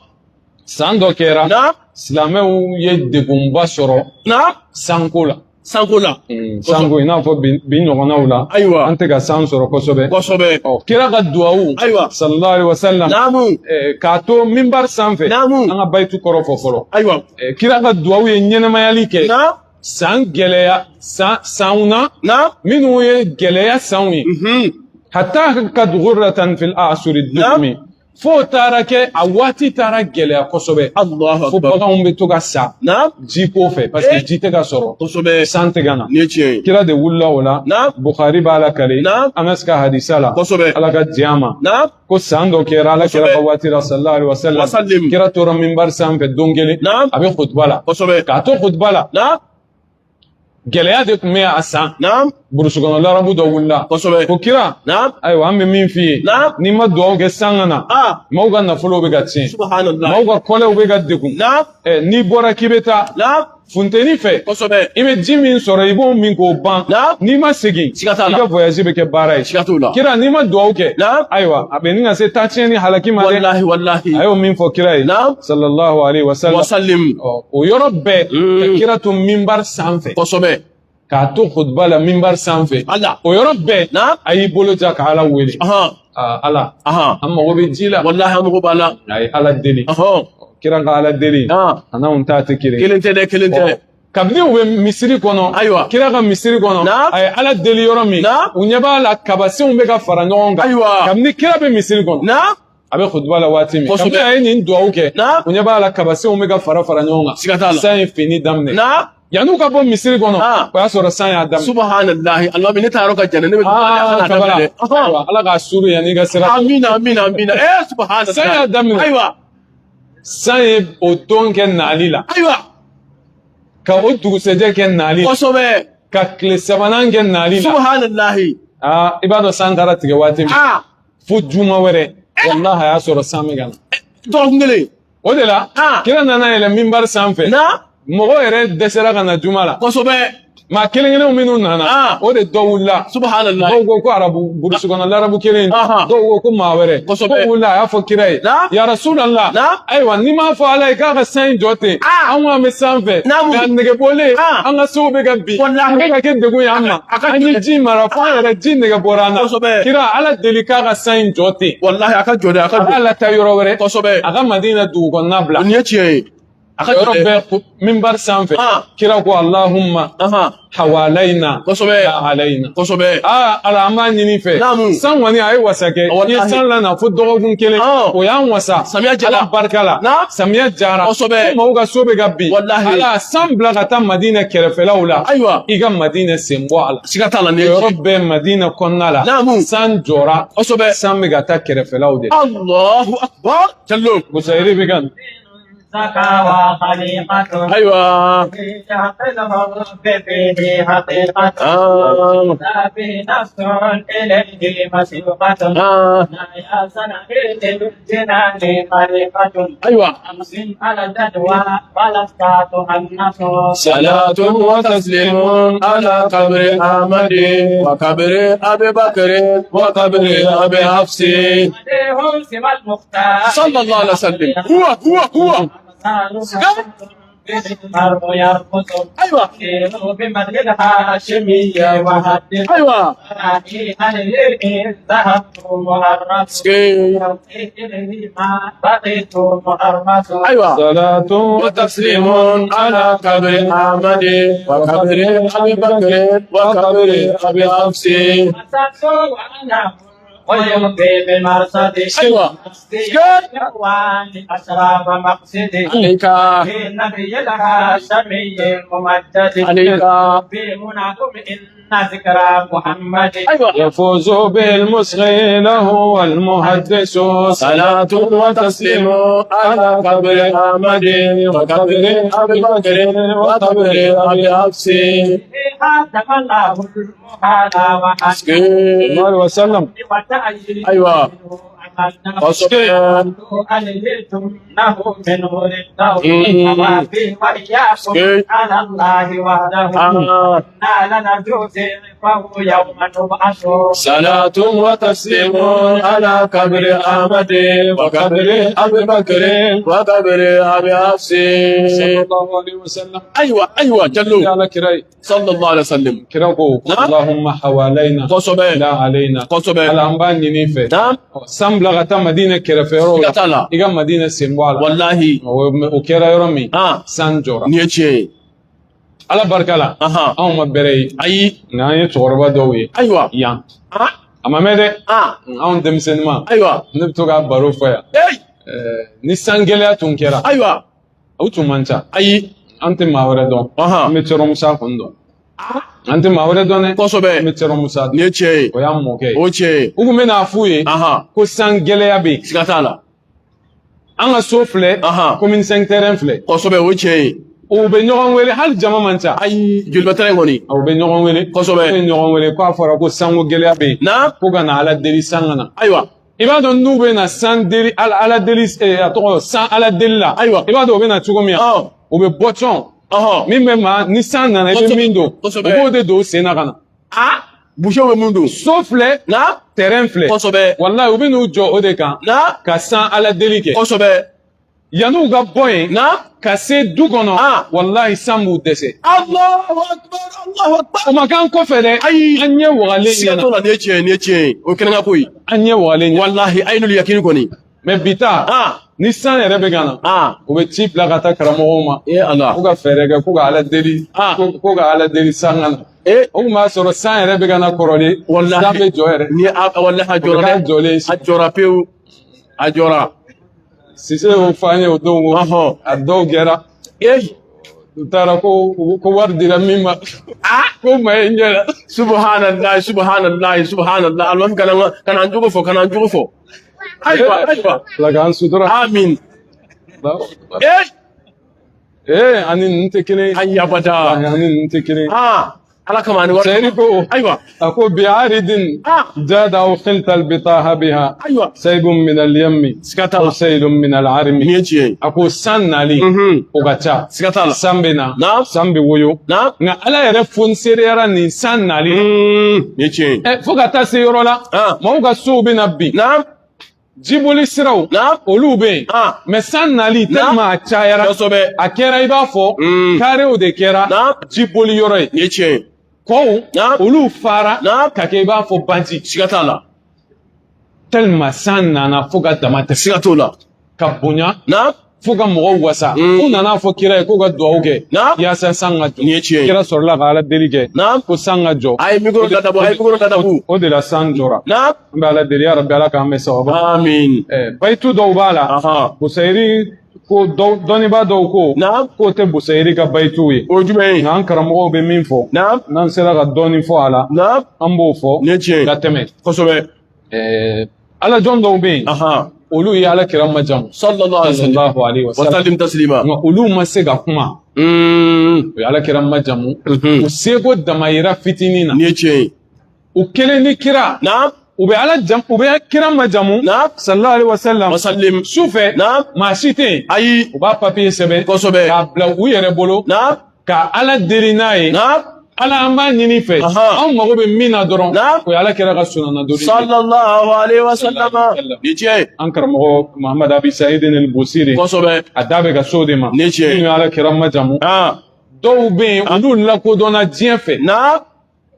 San dɔ kɛra. Naam. Silamɛw ye degunba sɔrɔ Naam. sanko la. Sanko la. Sanko, i n'a fɔ bi ɲɔgɔnnaw la. Ayiwa. An tɛ ka san sɔrɔ kosɛbɛ. Kosɛbɛ. Ɔ, kira ka duwawu. Ayiwa. Sallallahu alaihi wasallam. Naamu. K'a to minbar sanfɛ. Naamu. An ka bayitu kɔrɔ fɔ fɔlɔ. Ayiwa. Kira ka duwawu ye ɲɛnɛmayali kɛ. Naam. San gɛlɛya san sanw na. Naam. Minnu ye gɛlɛya sanw ye. Hatta ka ghurratan fil a'suri duhumi. Fo taara kɛ a waati taara gɛlɛya kosɛbɛ. Allahu Fo akbar. baganw bɛ to ka sa Naam. ji ko fɛ parce que Eh. ji tɛ ka sɔrɔ. Kosɛbɛ. San tɛ ka na. Nin ye tiɲɛ ye. Kira de wulila o la. Naam. Bukhari b'a la kari. Naam. Anas ka hadisa la. Kosɛbɛ. Ala ka diɲɛ a ma. Naam. Ko san dɔ kɛra Ala kira ka waati la sallallahu alaihi wasallam. Wasallim. Kira tora minbar sanfɛ don kelen. Naam. A bɛ khutba la. Kosɛbɛ. K'a to khutba la. Naam. Gɛlɛya de tun bɛ a san. Naam. Burusi kɔnɔ larabu dɔ wulila. Kosɛbɛ. Ko kira. Naam. Ayiwa, an bɛ min f'i ye. Naam. N'i ma dugawu kɛ san ka na. Maaw ka nafolo bɛ ka tiɲɛ. Subhanallah. Maaw ka kɔlɛw bɛ ka degun. Naam. Ɛ, n'i bɔra k'i bɛ taa. Naam. Funteni fɛ. Kosɛbɛ. I bɛ ji min sɔrɔ, i b'o min k'o ban. Naam. N'i ma segin. Siga t'a la. I ka voyage bɛ kɛ baara ye. Siga t'o la. Kira, n'i ma dugawu kɛ. Naam. Ayiwa, a bɛ ni ka se taatiɲɛ ni halaki ma dɛ. Wallahi, wallahi. A y'o min fɔ kira ye. Naam. Sallallahu alaihi wa sallam. Wasallim. Ɔ, o yɔrɔ bɛɛ. Ka kira to minbar sanfɛ. Kosɛbɛ. K'a to khutba la minbar sanfɛ. Allah. O yɔrɔ bɛɛ. Naam. A y'i bolo ja ka Ala wele. Aa, Ala. An mago bɛ ji la. Wallahi, an mago b'a la. A ye Ala deli. Kira ka Ala deli. A n'anw ta tɛ kelen. Kelen tɛ dɛ, kelen tɛ. Kabini u bɛ misiri kɔnɔ. Ayiwa. Kira ka misiri kɔnɔ. Naam. A ye Ala deli yɔrɔ min. Naam. U ɲɛ b'a la kabasenw bɛ ka fara ɲɔgɔn kan. Ayiwa. Kabini kira bɛ misiri kɔnɔ. Naam. A bɛ khutba la waati min. Kosɛbɛ. Kabini a ye nin duwawu kɛ. Naam. U ɲɛ b'a la kabasenw bɛ ka fara fara ɲɔgɔn kan. Siga t'a la. San ye fini daminɛ. Naam. Yan'u ka bɔ misiri kɔnɔ. O y'a sɔrɔ san y'a daminɛ. Subhanallahi. Alimami, ne taa yɔrɔ ka jan dɛ, ne bɛ Aa, kabala. dɛ. Ayiwa, Ala k'a suru yan'i ka sira. Amina, amina, amina. Eh, subhanallah. San y'a daminɛ. Ayiwa. San ye o don kɛ nali la. Ayiwa. Ka o dugusɛjɛ kɛ nali la. Kosɛbɛ. Ka tile sabanan kɛ nali la. Subhanallahi. Aa, i b'a dɔn san taara tigɛ waati min. Fo juma wɛrɛ. Walahi, a y'a sɔrɔ san bɛ ka na. Dɔgɔkun kelen. O de la. Kira nana yɛlɛ minbari sanfɛ. Naam. Mɔgɔ yɛrɛ dɛsɛra ka na juma la. Kosɛbɛ. Maa kelen kelenw minnu nana. O de dɔ wulila. Subhanallah. Dɔw ko ko arabu burusi kɔnɔ larabu kelen. Dɔw ko ko maa wɛrɛ. Kosɛbɛ. Ko wulila, a y'a fɔ kira ye. Naam. Ya Rasulallah. Naam. Ayiwa, n'i m'a fɔ Ala ye k'a ka san in jɔ ten. An ko an bɛ sanfɛ. Naamu. Nka nege bɔlen. An ka sow bɛ ka bin. Wallahi. A bɛ ka kɛ degun ye an ma. An ye ji mara fo an yɛrɛ ji nege bɔra an na. Kosɛbɛ. Kira, Ala deli k'a ka san in jɔ ten. Wallahi, a ka jɔ dɛ, a ka A jɔ. b'a lataa yɔrɔ wɛrɛ. Kosɛbɛ. A ka Madina dugu kɔnɔna bila. Nin ye tiɲɛ ye. A ka Yɔrɔ jɔ dɛ. bɛɛ minbar sanfɛ. Kira ko Allahumma hawalaina. Kosɛbɛ. La alayna. Kosɛbɛ. Aa, Ala, an b'a ɲini fɛ. Naamu. San kɔni a ye wasa kɛ. Wallahi. I ye san lana fo dɔgɔkun kelen. O y'an wasa. Samiya jara. Ala barika la. Naam. Samiya jara. Kosɛbɛ. Fo maaw ka so bɛ ka bin. Wallahi. Ala, san bila ka taa Madina kɛrɛfɛlaw la. Ayiwa. I ka Madina sen bɔ a la. Siga t'a la, nin ye O yɔrɔ tiɲɛ. bɛɛ Madina kɔnɔna la. Naamu. San jɔra. Kosɛbɛ. San bɛ ka taa kɛrɛfɛlaw de la. Allahu akbar. Jallo. Busayiri bɛ ka Ayiwa. Ayiwa. Salatu wa taslimun ala qabri Ahmadi wa qabri Abi Bakr wa qabri Abi Hafsi. Sallallahu alaihi wasallam. Huwa huwa huwa. Ayiwa. Ayiwa. Ayiwa. Salatu wa taslimun ala qabri Ahmadi wa qabri Abi Bakr wa qabri Abi Hafsi. أيوة. عليك. عليك. أيوة. يفوز بالمصغي له والمحدث. صلاة وتسليم على قبر أحمد وقبر أبي بكر وقبر أبي حفص. الله وسلم. أيوة. صلاة وتسليم على قبر أحمد وقبر أبي بكر وقبر أبي حفص. صلى الله عليه وسلم. أيوة أيوة جلو. على كراي. صلى الله عليه وسلم. كراكو. اللهم حوالينا. قصبين. لا علينا. قصبين. الأنبان نيفة. نعم. San bila ka taa Madina kɛrɛfɛ yɔrɔw la. I ka Madina sen bɔ a la. Wallahi. O kɛra yɔrɔ min. San jɔra. Nin ye tiɲɛ ye. Ala barika la. Anw ma bɛrɛ ye. Ayi. Nka an ye cɛkɔrɔba dɔw ye. Ayiwa. Yan. A ma mɛn dɛ. Anw denmisɛnninma. Ayiwa. Ne bɛ to k'a baro fɔ yan. Ni san gɛlɛya tun kɛra. Ayiwa. O tun man ca. Ayi. An tɛ maa wɛrɛ dɔn. An bɛ Cɛrɔ Musa kɔni dɔn. An tɛ maa wɛrɛ dɔn dɛ. Kosɛbɛ. An bɛ Cɛrɔ Musa dɔn. Nin ye tiɲɛ ye. O y'an mɔkɛ ye. O ye tiɲɛ ye. U kun bɛ n'a f'u ye. Ko san gɛlɛya bɛ yen. Siga t'a la. An ka so filɛ. Commune 5 terrain filɛ. Kosɛbɛ, o ye tiɲɛ ye. U bɛ ɲɔgɔn wele, hali jama man ca. Ayi, joliba in kɔni. U bɛ ɲɔgɔn wele. Kosɛbɛ. U bɛ ɲɔgɔn wele k'a fɔra ko sanko gɛlɛya bɛ yen. Ko ka na Ala deli san ka na. Ayiwa. I b'a dɔn n'u bɛ na san deli, Ala deli, a tɔgɔ san Ala deli la. Ayiwa. I b'a dɔn u bɛ na cogo min na. U bɛ bɔ cɔn. Min bɛ maa ni san nana i bɛ min don. U b'o de don u sen na ka na. Boucher bɛ mun don? So filɛ. Terrain filɛ. Kosɛbɛ. Walayi, u bɛ n'u jɔ o de kan. Ka san Ala deli kɛ. Kosɛbɛ. Yan'u ka bɔ yen. Ka se du kɔnɔ. Walayi, san b'u dɛsɛ. Allahu akbar, Allahu akbar. O ma k'an kɔfɛ dɛ. Ayi. An ɲɛ wagalen ɲɛna. Siga t'o la, nin ye tiɲɛ ye, nin ye tiɲɛ ye. O ye kɛnɛkan ko ye. An ɲɛ wagalen ɲɛna. Walahi, a ye n'olu yakini kɔni. Mais bi ta. Ni san yɛrɛ bɛ ka na. U bɛ ci bila ka taa karamɔgɔw ma. Ee Ala. K'u ka fɛɛrɛ kɛ, k'u ka Ala deli. Ko ka Ala deli san ka na. O tun b'a sɔrɔ san yɛrɛ bɛ ka na kɔrɔlen. Walahi. San bɛ jɔ yɛrɛ. Ni a walahi, a jɔra dɛ. Jɔlen. A jɔra pewu. A jɔra. Sise y'o fɔ an ye o don ko. A dɔw kɛra. U taara ko wari dira min ma. Ko ma ye ɲɛ la. Subhanallah, subhanallah, subhanallah. Alimami kana an jogo fɔ, kana an jogo fɔ. Ayiwa, ayiwa. Ala k'an sutura. Amin. Ani ninnu tɛ kelen ye. Ayi, abada. Ani ninnu tɛ kelen ye. Ala kama ani wari. Sɛri ko. Ayiwa. A ko bi aridin. Jada aw khilta albitaha biha. Ayiwa. Saybun min al-yammi. Siga t'a la. Aw saylun min al-armi. Nin ye tiɲɛ ye. A ko san nali. O ka ca. Siga t'a la. San bɛ na. San bɛ woyo. Nka Ala yɛrɛ fonsereyara nin san nali. Nin ye tiɲɛ ye. Fo ka taa se yɔrɔ la. Maaw ka sow bɛ na bin. Jiboli siraw. Olu bɛ yen. Mais san nali tellement a cayara. Kosɛbɛ. A kɛra i b'a fɔ. Karew de kɛra. Jiboli yɔrɔ ye. Nin ye tiɲɛ ye. Kɔw. Olu fara. Ka kɛ i b'a fɔ baji. Siga t'a la. Tellement san nana fo ka dama tɛmɛ. Siga t'o la. Ka bonya. Fo ka mɔgɔw wasa. F'u nana fɔ kira ye k'u ka duwawu kɛ. Yaasa san ka jɔ. Nin ye tiɲɛ ye. Kira sɔrɔla ka Ala deli kɛ. Ko san ka jɔ. A ye micro dadabu, a ye micro dadabu. O de la san jɔra. An bɛ Ala deli, ya Rabbi, Ala k'an bɛn sababa. Amin. Bayitu dɔw b'a la. Busayiri ko dɔnnibaa dɔw ko. K'o tɛ Busayiri ka bayituw ye. O ye jumɛn ye? Nka an karamɔgɔw bɛ min fɔ. N'an sera ka dɔɔnin fɔ a la. An b'o fɔ. Nin ye tiɲɛ ye. Ka tɛmɛ. Kosɛbɛ. Ala jɔn dɔw bɛ yen. Olu ye Ala kira majamu. Sallallahu alaihi wa sallam taslima. Nka olu ma se ka kuma. U ye Ala kira majamu. U seko damayira fitinin na. Nin ye tiɲɛ ye. U kelen ni kira. U bɛ Ala jam, u bɛ kira majamu. Sallallahu alaihi wa sallam. Wa sallim. Su fɛ. Maa si tɛ yen. Ayi. U b'a papiye sɛbɛn. Kosɛbɛ. K'a bila u yɛrɛ bolo. Ka Ala deli n'a ye. Ala, an b'a ɲini fɛ. Anw mago bɛ min na dɔrɔn. O ye Ala kira ka sunana donni ye. Sallallahu alaihi wa sallam. Ni tiɲɛ ye. An karamɔgɔ Muhammad Abi Saïd al-Busiri. Kosɛbɛ. A da bɛ ka s'o de ma. Ni tiɲɛ ye. Minnu ye Ala kira majamu. Dɔw bɛ yen, olu lakodɔnna diɲɛ fɛ.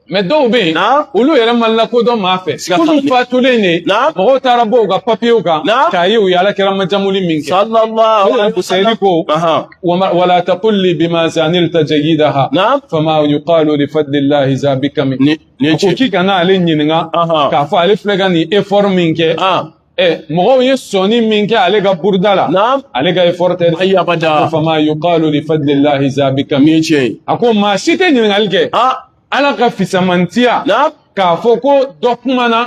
Mais dɔw bɛ yen, olu yɛrɛ ma lakodɔn maa fɛ. K'olu fatulen de. Mɔgɔw taara bɔ u ka papiyew kan. K'a ye u ye Ala kira majamuli min kɛ. Sallallahu alaihi wa sallam. Ko. Wala taqul li bima zanilta jayidaha. Fama yuqalu li fadlillahi zabika min. A ko k'i kana ale ɲininka. K'a fɔ ale filɛ ka nin effort min kɛ. Mɔgɔw ye sɔnni min kɛ ale ka buruda la. Ale ka effort tɛ. Ayi, abada. Fama yuqalu li fadlillahi zabika min. Nin ye tiɲɛ ye. A ko maa si tɛ ɲininkali kɛ. Ala ka fisamantiya. K'a fɔ ko dɔ kumana.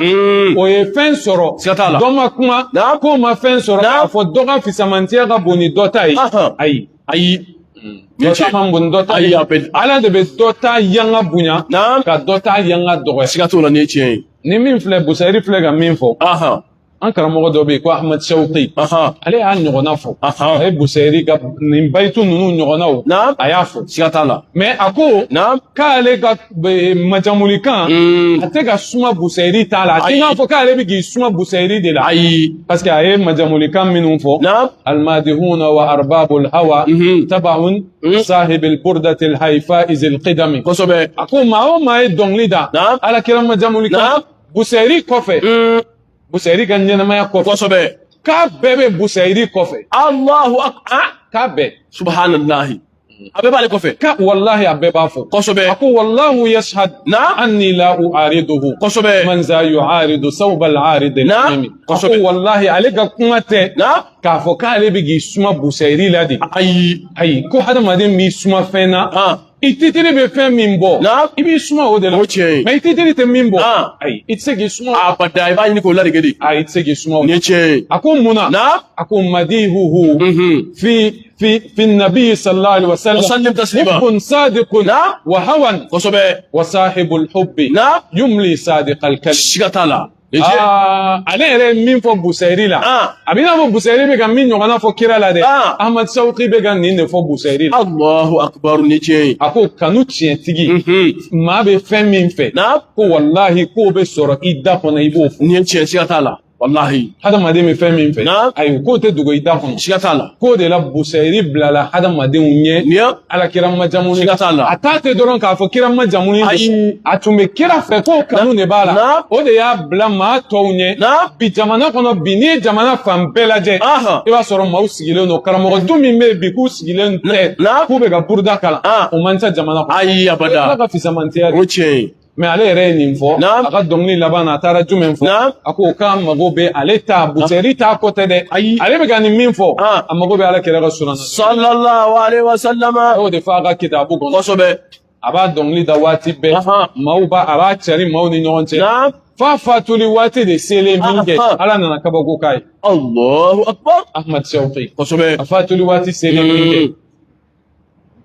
O ye fɛn sɔrɔ. Siga t'a la. Dɔ ma kuma. K'o ma fɛn sɔrɔ. K'a fɔ dɔ ka fisamantiya ka bon ni dɔ ta ye. Ayi. Ayi. Dɔ ta man bon ni dɔ ta ye. Ayi, Ala de bɛ dɔ ta yanga bonya. Ka dɔ ta yanga dɔgɔya. Siga t'o la, nin ye tiɲɛ ye. Ni min filɛ, Busayiri filɛ ka min fɔ. An karamɔgɔ dɔ bɛ yen ko Ahmad Shawqi. Ale y'a ɲɔgɔnna fɔ. A ye Busayiri ka nin bayitu ninnu ɲɔgɔnnaw. A y'a fɔ. Siga t'a la. Mais a ko. K'ale ka majamulikan. A tɛ ka suma Busayiri t'a la. A t'i n'a fɔ k'ale bɛ k'i suma Busayiri de la. Ayi. Parce que a ye majamulikan minnu fɔ. Almadihuna wa arbabul hawa. Tabaun sahibil burdatil haifa izil qidami. Kosɛbɛ. A ko maa o maa ye dɔnkili da. Ala kira majamulikan. Busayiri kɔfɛ. Busayiri ka ɲɛnamaya kɔfɛ. Kosɛbɛ. K'a bɛɛ bɛ Busayiri kɔfɛ. Allahu akbar. K'a bɛɛ. Subhanallahi. A bɛɛ b'ale kɔfɛ. Ka wallahi a bɛɛ b'a fɔ. Kosɛbɛ. A ko wallahu yashhad. Anni la u'ariduhu. Kosɛbɛ. Man za yu'aridu sawba al-arid al-amimi. Kosɛbɛ. A ko wallahi ale ka kuma tɛ. K'a fɔ k'ale bɛ k'i suma Busayiri la de. Ayi. Ayi. Ko hadamaden b'i suma fɛn na. I titiri bɛ fɛn min bɔ, Naam. i b'i suma o de la. O tiɲɛ ye. Mais i titiri tɛ min bɔ, Ah. ayi, i tɛ se k'i suma o la. Abada, i b'a ɲini k'o ladege de. Ayi, i tɛ se k'i suma o Nin la. ye tiɲɛ ye. A ko mun na? Naam. A ko madihuhu في في في النبي صلى الله عليه وسلم وسلم تسليما. حب صادق نعم. وهوى وصاحب الحب نعم. يملي صادق الكلم. Siga t'a la. Nin ye tiɲɛ ye. Aa, ale yɛrɛ ye min fɔ Busayiri la, Ah. a bɛ i n'a fɔ Busayiri bɛ ka min ɲɔgɔnna fɔ kira la dɛ. Ah. Ahmad Sawuki bɛ ka nin de fɔ Busayiri la. Allahu akbar, nin ye tiɲɛ ye. A ko kanu tiɲɛtigi, maa bɛ fɛn min fɛ, Naam. ko walahi k'o bɛ sɔrɔ i da kɔnɔ, i b'o fɔ. Nin ye tiɲɛ, siga t'a la. Walahi. Hadamaden bɛ fɛn min fɛ, Naam. ayi, k'o tɛ dogo i da kɔnɔ. Siga t'a la. K'o de la Busayiri bilala hadamadenw ɲɛ. Nin ye Ala kira majamuni. Siga t'a la. A t'a tɛ dɔrɔn k'a fɔ kira majamuni don. Ayi. A tun bɛ kira fɛ, k'o kanu de b'a la. Naam. O de y'a bila maa tɔw ɲɛ. Naam. Bi jamana kɔnɔ bi, n'i ye jamana fan bɛɛ lajɛ, Ahan. i b'a sɔrɔ maaw sigilen don, karamɔgɔ du min bɛ yen bi k'u sigilen tɛ Naam. k'u bɛ ka buruda kalan, Ah. o man ca jamana kɔnɔ. Ayi, abada. Ala ka fisamantiya de. O tiɲɛ ye. Mais ale yɛrɛ ye nin fɔ. Naam. A ka dɔnkili laban na, a taara jumɛn fɔ? Naam. A ko k'a mago bɛ ale ta, Busayiri t'a kɔ tɛ dɛ. Ayi. Ale bɛ ka nin min fɔ, Ah. a mago bɛ ala kira ka suran na. Sallallahu alaihi wa sallama. A y'o de fɔ a ka kitabu kɔnɔ. Kosɛbɛ. A b'a dɔnkili da waati bɛɛ. Ahan. Maaw b'a, a b'a cari maaw ni ɲɔgɔn cɛ. Naam. Fa fatuli waati de selen min kɛ, Ahan. Ala nana kabako k'a ye. Allahu akbar. Ahmad Shawqi, Kosɛbɛ. a fatuli waati selen min kɛ,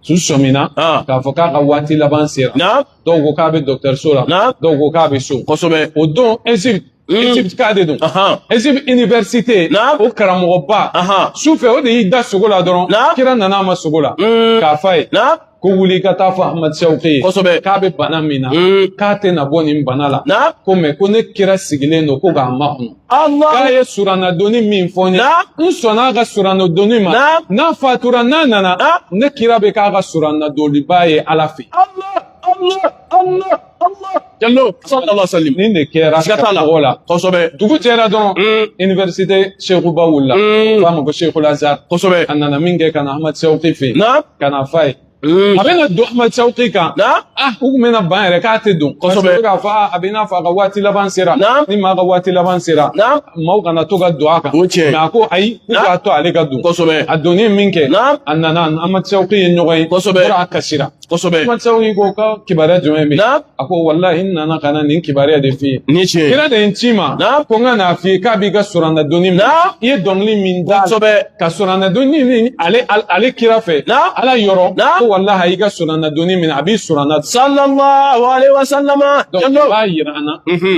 su sɔmina Ah. k'a fɔ k'a ka waati laban sera. Naam. Dɔw ko k'a bɛ dɔgɔtɔrɔso la, Naam. dɔw ko k'a bɛ so. Kosɛbɛ. O don, Egypte, Egypte k'a de don, Ahan. Egypte université, Naam. o karamɔgɔba, Ahan. su fɛ o de y'i da sogo la dɔrɔn, Naam. kira nana a ma sogo la k'a f'a ye Naam. ko wuli i ka taa fɔ Ahmad Shawqi ye Kosɛbɛ. k'a bɛ bana min na, k'a tɛna bɔ nin bana la. Naam. Ko mais ko ne kira sigilen don ko k'a makɔnɔ, Allah. k'a ye suranadonni min fɔ n ye, Naam. n sɔnna a ka suranadonni ma. Naam. N'a fatura, n'a nana, Naam. ne kira bɛ k'a ka suranadonniba ye Ala fɛ. Allah, Allah, Allah, Allah. Jallo, sallallahu alaihi wa sallam. Nin de kɛra Siga t'a la. karamɔgɔ la. Kosɛbɛ. Dugu jɛra dɔrɔn, université Sekuba wulila, f'a ma ko Sekul Azhar. Kosɛbɛ. A nana min kɛ ka na Ahmad Shawqi fɛ yen, Naam. ka na f'a ye, a bɛna don Ahmad Shawqi kan. Naam. Ah, u tun bɛna ban yɛrɛ k'a tɛ don. Kosɛbɛ. Parce que u bɛ k'a fɔ, ah, a bɛ i n'a fɔ a ka waati laban sera. Naam. Ni maa ka waati laban sera, Naam. maaw kana to ka don a kan. O tiɲɛ. Mais a ko ayi, k'u k'a to ale ka don. Kosɛbɛ. A donnen min kɛ, Naam. a nana, Ahmad Shawqi ye ɲɔgɔn ye. Kosɛbɛ. Yɔrɔ a kasira. Kosɛbɛ. Ahmad Shawqi ko ka kibaruya jumɛn bɛ yen? Naam. A ko walahi, n nana ka na nin kibaruya de f'i ye. Nin ye tiɲɛ ye. Kira de ye n ci ma Naam. ko n ka n'a f'i ye k'a b'i ka suranadonni minɛ. Naam. I ye dɔnkili min da Kosɛbɛ. ka suranadonni ni ale kira fɛ, Naam. Ala yɔrɔ, Naam. ko walahi a y'i ka suranadonni minɛ, a b'i surana. Sallallahu alaihi wa sallama. Donc Jallo. o b'a yira an na,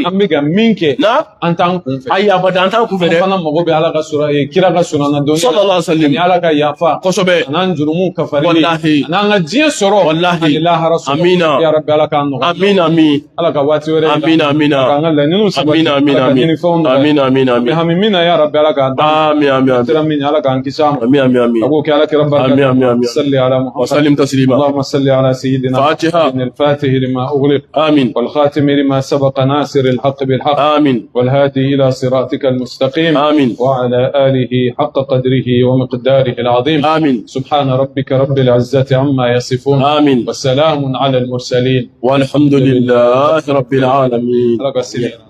an bɛ ka min kɛ, Naam. an t'an kun fɛ. Ayi, abada, an t'an kun fɛ An dɛ. fana mago bɛ Ala ka sura kira ka suranadonni Sallallahu alaihi wa sallam. ani Ala ka yafa, Kosɛbɛ. an'an jurumu kafarili, Walahi. an'an ka diɲɛ sɔrɔ, Walahi. ani lahara sɔrɔ. Amina. Ya Rabbi, Ala k'an nɔgɔya. Amin, amin. Ala ka waati wɛrɛ yira. Amina, amina. K'an ka laɲiniw sabati. Amina, amina, Ala ka amin. ɲinifɛnw nɔgɔya. Amin, amin, An bɛ amin. hami min na, ya Rabbi, Ala k'a d'an ma. Amin, amin, amin. Sira min, Ala k'an kisi a ma. Amin, amin, amin. A k'o kɛ Ala kira barika. Amin, amin, amin. Salli ala Muhammad. Wa sallim taslima. اللهم صل على سيدنا فاتحة. محمد الفاتح لما أغلق، Amin. والخاتم لما سبق، ناصر الحق بالحق، Amin. والهادي إلى صراطك المستقيم، آمين. وعلى آله حق قدره ومقداره العظيم. Amin. سبحان ربك رب العزة عما يصفون، Amin. وسلام على المرسلين، Walhamdulillahi rabbil alamin. لك السلام.